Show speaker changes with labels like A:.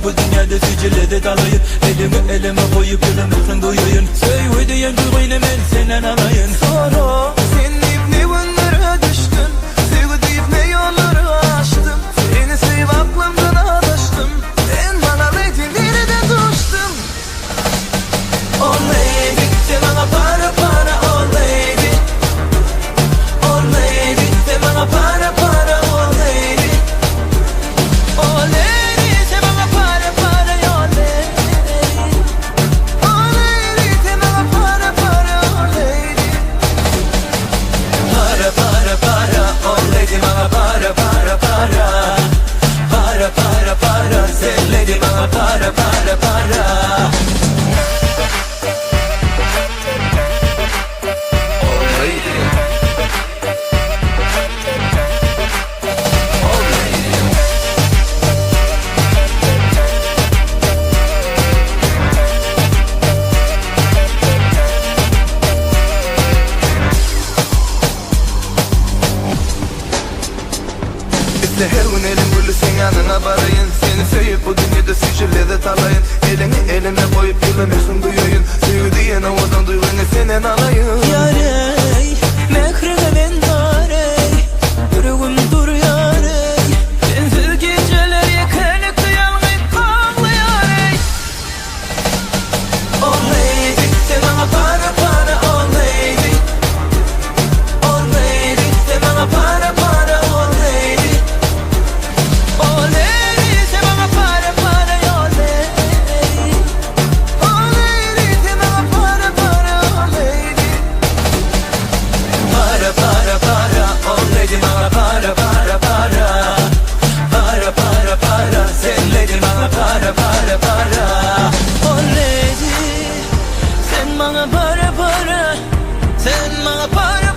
A: bu dünýäde süýji lezzet alaýyn Eliňi elime goýup ýyly mähriň duýaýyn Söýgi diýen duýgyny men senden alaýyn
B: Sora, sen diýip ne günlere düşdüm Söýgi diýip ne ýollary aşdym Seni söýüp aklymdan azaşdym Sen maňa lady nireden duşdum
A: Oh lady, sen maňa para para oh lady Oh lady, sen maňa para para oh lady Oh lady, sen maňa para para oh lady
B: Oh lady, sen maňa para para oh lady
A: Para para para oh lady maňa para para para Para para para sen lady maňa para para para Oh lady Oh lady.
B: Iste her gün elim gülli seň ýanyňa baraýyn Seni söýüp bu dünýede süýji lezzet alaýyn Eliňi elime goýup ýyly mähriň duýaýyn Söýgi diýen owadan duýgyny senden alaýyn
A: Ýareý, mähriňe men zareý, Ýüregim durýar eý. Sensiz gijeler ýekelikde ýalňyz aglaýar eý. Oh lady, sen maňa para para oh lady. Oh lady, sen maňa para para oh lady. Oh lady, sen maňa para para oh lady.
B: Oh lady, sen maňa para para oh lady
A: Para para para oh lady maňa para para para Para para para sen lady maňa para para para Oh lady sen maňa para para Sen maňa para.